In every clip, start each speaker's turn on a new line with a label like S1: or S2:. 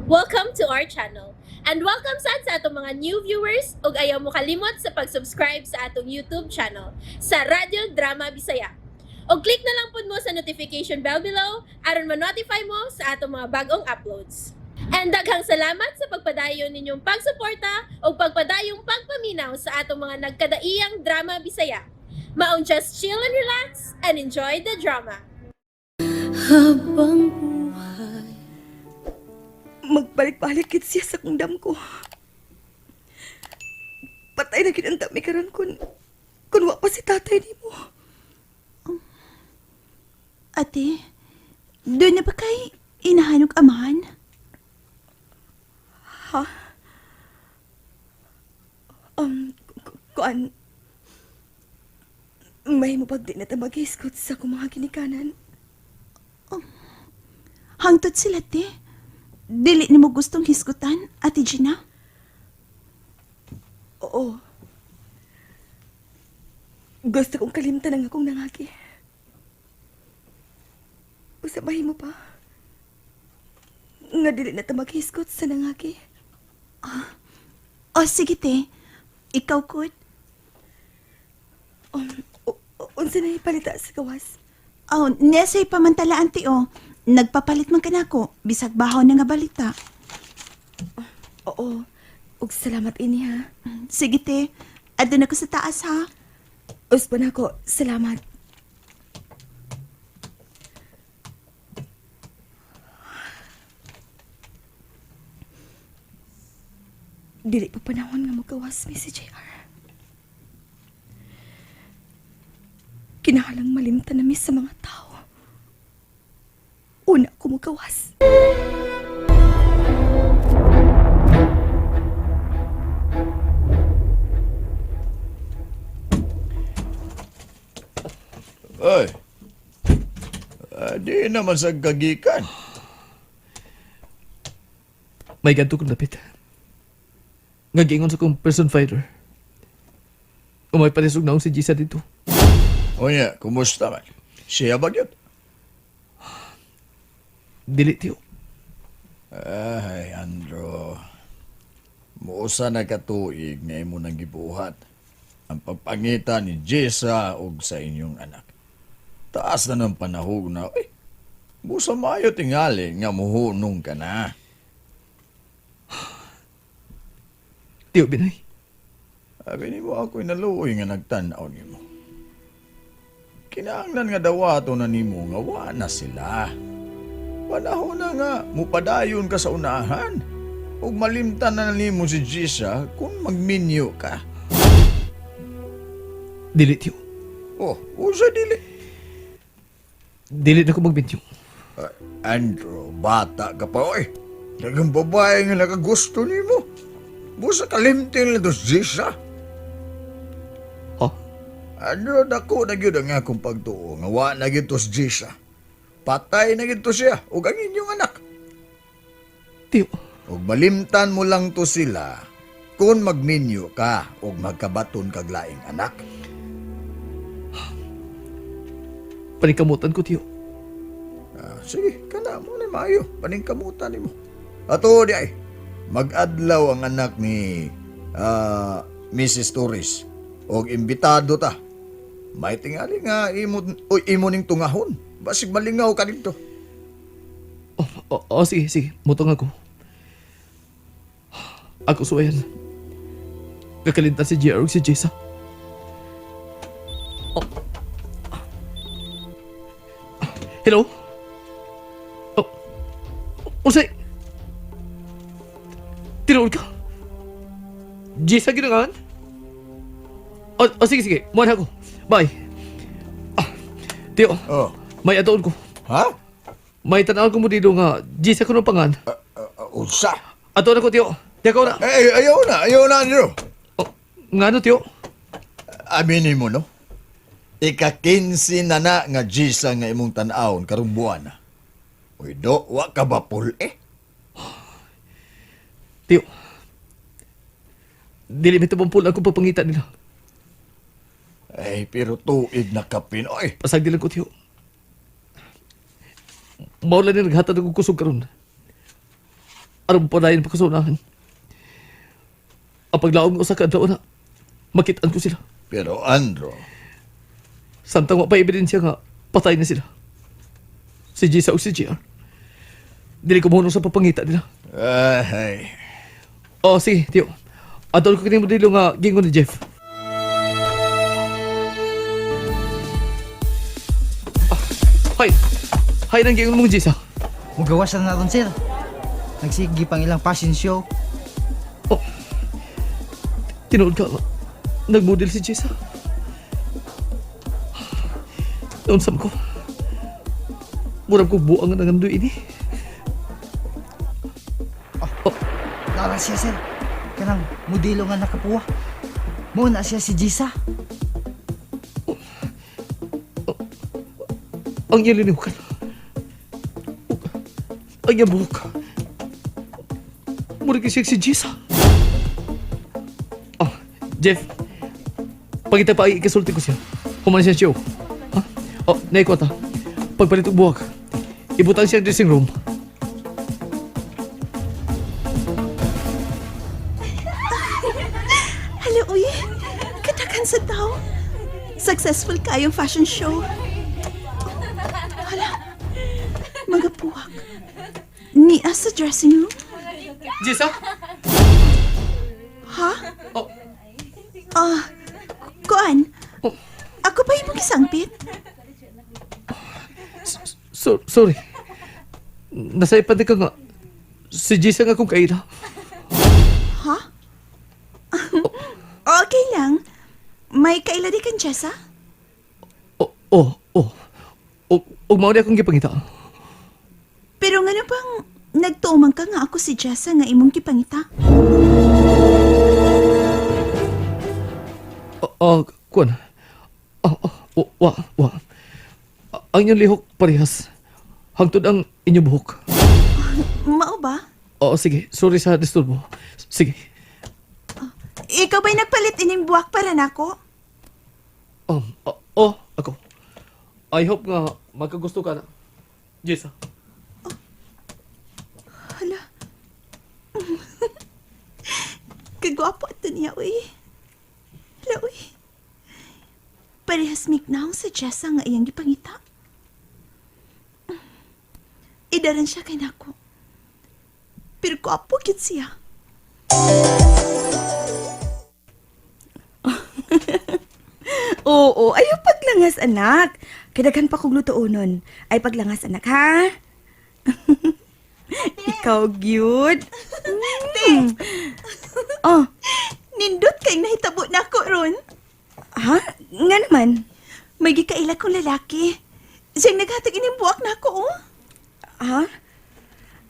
S1: Welcome to our channel. And welcome sad sa atong mga new viewers ug ayaw mo kalimot sa pag-subscribe sa atong YouTube channel sa Radyo Drama Bisaya. Og click na lang pud mo sa notification bell below aron ma-notify mo sa atong mga bagong uploads. And daghang salamat sa pagpadayon ninyong pagsuporta ug pagpadayong pagpaminaw sa atong mga nagkadaiyang drama Bisaya. Maong just chill and relax and enjoy the drama.
S2: Habang buhay.
S3: Magbalik-balik gid siya sa kong damgo. Patay na gid ang dami karon kun wa pa si tatay nimo.
S2: Ate, doon na ba kay inahanog amahan?
S3: Ha? Kuan, may mo pag di na ta maghisgot sa akong mga ginikanan.
S2: Hangtod sila, te. Dili nimo gustong hisgutan, Ate Gina?
S3: Oo. Gusto kong kalimtan ang akong nangagi. Usabahin mo pa nga dili na ta maghisgot sa nangagi.
S2: O sige, te. Ikaw, kut.
S3: Unsa na ipalita sa gawas?
S2: Oh, nesay pamantalaan, te, oh. Nagpapalit man kanako, bisag bahaw na nga balita.
S3: Oo. Ug salamat ini ha.
S2: Sige, te. Adun ako sa taas, ha?
S3: Uspan ako. Salamat. Dili pa panahon nga magawas mi si JR. Kinahalang malimtan na mi sa mga tao. Una ko magawas.
S4: Ay, di naman sa kagikan.
S5: May ganto kong dapit. Nga giingon sa kong person fighter. Umay panisog na si Gisa dito.
S4: Unya, kumusta man? Siya ba yun?
S5: Dili tiyo.
S4: Ay, Andrew. Muusa na katuig nga imo nang gibuhat ang pagpangita ni Jessa og sa inyong anak. Taas na ng panahon na, eh, busa maayo tingali nga muhunong ka na.
S5: Tiyo, Binay.
S4: Sabi ni mo ako'y naluoy nga nagtanaw nimo. Kinahanglan nga dawato na nimo nga wa na sila. Panahon na nga mupadayon ka sa unahan. Ug malimtan na nimo si Jisa kung magminyo ka.
S5: Dili tiyo.
S4: Oh, usa dili.
S5: Dili na ko magbintyo.
S4: Ay, Andrew, bata ka pa oy. Daghang babae nga nakagusto nimo. Busa kalimtin na to si Jisa.
S5: Oh,
S4: Ano, dako na gyud ang akong pagtuo nga wa na gyud to si Jisa. Patay na gyud to siya ug ang inyong anak.
S5: tiyo.
S4: Ug malimtan mo lang to sila kung magminyo ka ug magkabaton kag laing anak.
S5: Paningkamutan ko, tiyo.
S4: Ah, sige, kana mo ni maayo, paningkamutan nimo. Ato di ay mag-adlaw ang anak ni Mrs. Torres og imbitado ta. May tingali nga imo oy, imo ning tungahon. Basig malingaw ka dito.
S5: Oh, oh, oh, sige, sige. Mutong ako. Ako suwayan. Kakalintan si JR ug si Jessa. Oh. Hello? Oh. Usay! Tinuod ka? Jessa ginangan? Oh, oh, sige, sige. Muhan ako. Bye. Ah, Tiyo,
S4: Oh.
S5: may atoon ko.
S4: Ha?
S5: May tanaw ko mo dito nga, Jessa ko ng pangan.
S4: Unsa?
S5: Ato na ko, Tiyo. Tiyo ko na.
S4: Eh, ayaw na, Andrew.
S5: Oh, nga ano, Tiyo?
S4: Aminin mo, no? Ika-15 na na nga Gisa nga imong tan-awon karong buwan na. Uy, do, wa ka ba pul eh?
S5: Tiyo. Dili mi tabang pula akong pagpangita nila.
S4: Ay, pero tuig na kapin, oy.
S5: Pasag nila ko, Tiyo. Mao lang ni naghatag og kusog karon. Aron padayon pa ko sa unahan. Ang paglaom ko sa kadlaw na, makitaan ko sila.
S4: Pero Andro,
S5: Samtang wa pa ebidensya nga patay na sila. Si Jisa o si JR. Dili ko mohunong sa papangita nila.
S4: Ay,
S5: Oh, sige, tiyo. Adol ko kini modelo nga gingon ni Jeff. Ah, hay. Hay nang gingon mong Jisa.
S6: Mugawas na naton, sir. Nagsige pang ilang fashion show.
S5: Oh. Tinuod ka nga. Nagmodel si Jessa. Naunsam ko. Murag ko buang nga nangandoy ini. Oh,
S6: Nara siya, sir. Kanang modelo nga nakapuwa. Mo na siya si Jisa.
S5: Ang iyang linihukan. Ang iyang buhok. Murag siya si Jisa. Oh, Jeff. Pagita pa ikasulti ko siya. Human siya siyo. Ha? Oh, naikota. Pagpalit og buhok. Ibutang siya ang dressing room.
S2: Hala, uy. Katakan sa tao. Successful kayong fashion show. Hala, mga puwak. Nia sa dressing room?
S5: Jisa?
S2: Ha?
S5: Oh,
S2: Ah, kuan.
S5: Oh.
S2: Ako pa imong gisangpit?
S5: Sorry. Nasaipan din ka nga. Si Jisa nga kung kaila.
S2: Ha? Okay lang. May kaila di kan, Jessa?
S5: Oh. Og mao ni akong gipangita.
S2: Pero ngano bang nagtuoman ka nga ako si Jessa nga imong gipangita?
S5: Oh, kuan. Oh, wa, wa. Ang inyong lihok parehas. Hangtod ang inyong buhok.
S2: Mao ba?
S5: Oo, sige. Sorry sa disturbo. Sige.
S2: Ikaw ba'y nagpalit ining buwak para nako?
S5: Oh, ako. I hope nga magkagusto ka na. Jessa.
S2: Hala. Kagwapo ato niya, uy. Hala, uy. Parehas mignaw sa Jessa nga iyang gipangita. Idaran siya kay nako. Pero gwapo gid siya.
S3: Oo, ayaw paglangas, anak. Kay daghan pa kog lutuonon. Ay paglangas, anak, ha? Ikaw, gyud. Mm. Oh,
S2: Nindot kay nahitabo nako ron.
S3: ha? Nga naman.
S2: May gikaila kong lalaki. Siyang naghatag ining buwak nako, oh.
S3: Ha?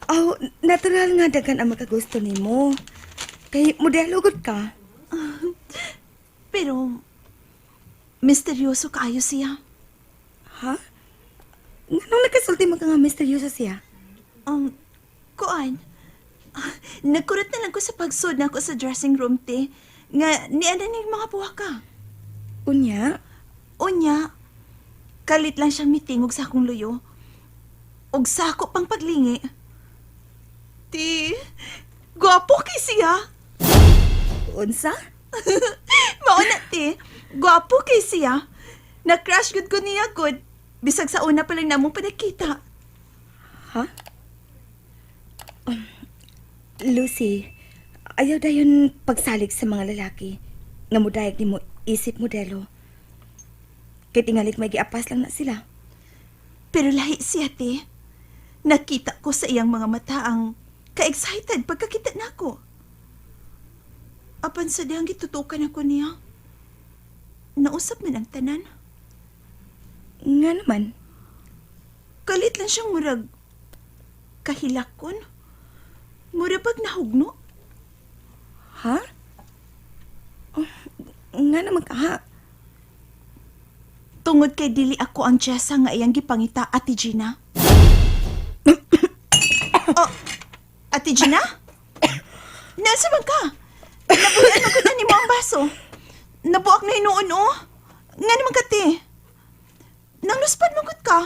S3: Oh, natural nga daghan ang makagusto nimo. Kay modelo gud ka.
S2: Pero, misteryoso kaayo siya.
S3: Ha? Nganong nakasulti mo ka nga misteryoso siya?
S2: Kuan, nagkurot na lang ko sa pagsud na ako sa dressing room, te. Nga, niana ni mga buwak ka.
S3: Unya?
S2: Unya, kalit lang siyang mitingog sa akong luyo. Og sako pang paglingi. Ti, gwapo kay siya.
S3: Unsa?
S2: Mao na, te. Gwapo kay siya. Na-crush gud ko niya, gud. Bisag sa una pa lang namong panakita.
S3: Ha? Lucy, ayaw dayon pagsalig sa mga lalaki nga mudayag nimo isip modelo. Kay tingalit may giapas lang na sila.
S2: Pero lahi siya, te. Nakita ko sa iyang mga mata ang ka-excited pagkakita nako. Apan sa dihang gitutukan ako niya. Nausap man ang tanan.
S3: Nga naman.
S2: Kalit lang siyang murag kahilakon. Murag pag nahugno.
S3: Ha? Oh, nga naman ka, ha?
S2: Tungod kay dili ako ang Jessa nga iyang gipangita, Ate Gina. Oh, Ate Gina? Nasa man ka? Nabuyan mo na nimo ang baso. Nabuak na hinuon, oh. Nga naman ka, te. Nang luspad mo gud ka.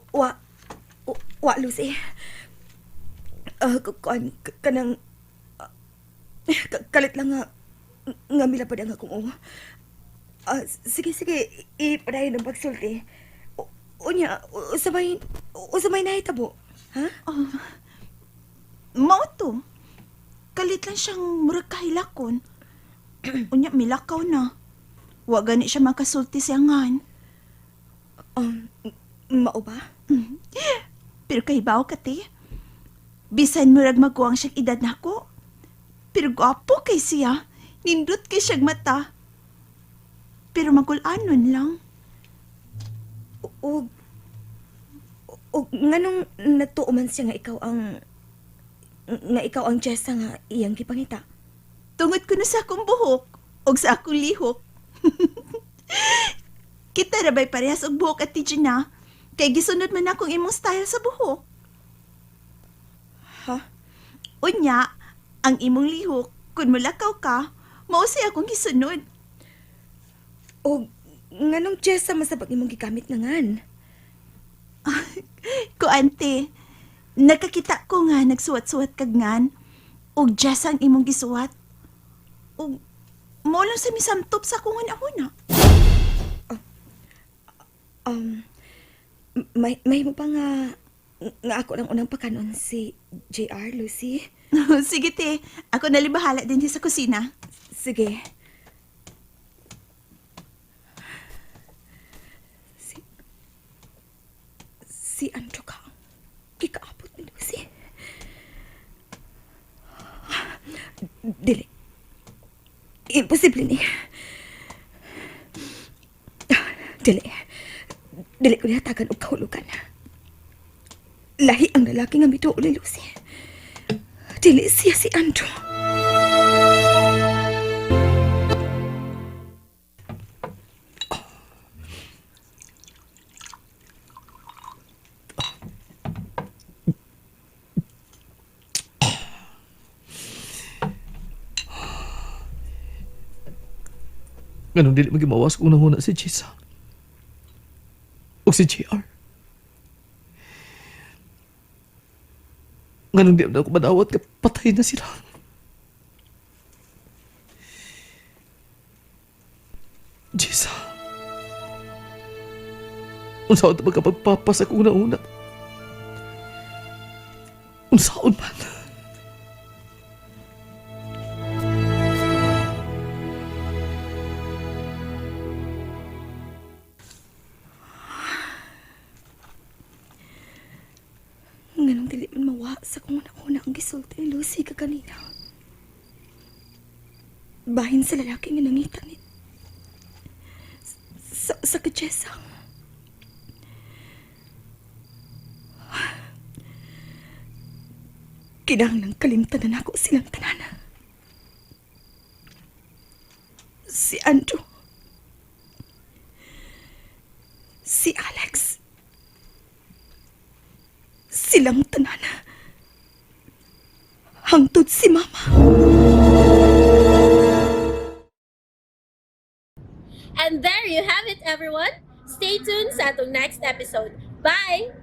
S3: Wa, Wa, Lucy. Kuan, kanang... kalit lang nga... Nga milapad ang akong uwa. Sige, sige. Ipadayon ang pagsulti. Unya, usa may nahitabo. Ha?
S2: Oh, mao to. Kalit lang siyang murag kahilakon. Unya, milakaw na. Wa gani siya makasulti siya ngan.
S3: Mao ba?
S2: Pero kahibaw ka, te. Bisan murag maguwang siyang edad nako. Pero gwapo kay siya. Nindot kay siyang mata. Pero magulanon lang.
S3: Og og nganong nagtuo man siya nga ikaw ang Jessa nga iyang gipangita.
S2: Tungod ko na sa akong buhok og sa akong lihok. Kita ra ba'y parehas og buhok at Gina? Kay gisunod man akong imong style sa buhok.
S3: Ha?
S2: Unya, ang imong lihok, kun mulakaw ka, mao say akong gisunod.
S3: Og nganong Jessa masabag imong gigamit nga ngan?
S2: Ko ante, nakakita ko nga nagsuwat-suwat kag ngan, og jazz ang imong gisuwat. Og mao lang sa misamtop sa akong una-una.
S3: Um may mo pa nga nga ako lang unang pakanon si JR Lucy.
S2: Sige te, ako nalibahala din sa kusina.
S3: Sige. Si Si Andrew ka. Gikaabot ni Lucy. Dili. Imposible ni. Dili. Dili ko nihatagan og kahulugan. Lahi ang lalaki nga mituo ni Lucy. Dili siya si Andrew.
S5: Ganun dili magimawas kung nanguna si Jessa. O si JR. Ganun di na ako madawat ka patay na sila. Jessa. Unsaon ta magkapagpapas akong nauna? Unsaon man?
S3: Nganong dili man mawa sa kung una ang gisulti ni Lucy kaganina. Bahin sa lalaki nga nangita ni sa kajesa. Kinahanglang kalimtan na nako silang tanan. Si Andrew. Si Alex. Silang tanan. Hangtod si Mama.
S1: And there you have it, everyone. Stay tuned sa atong next episode. Bye!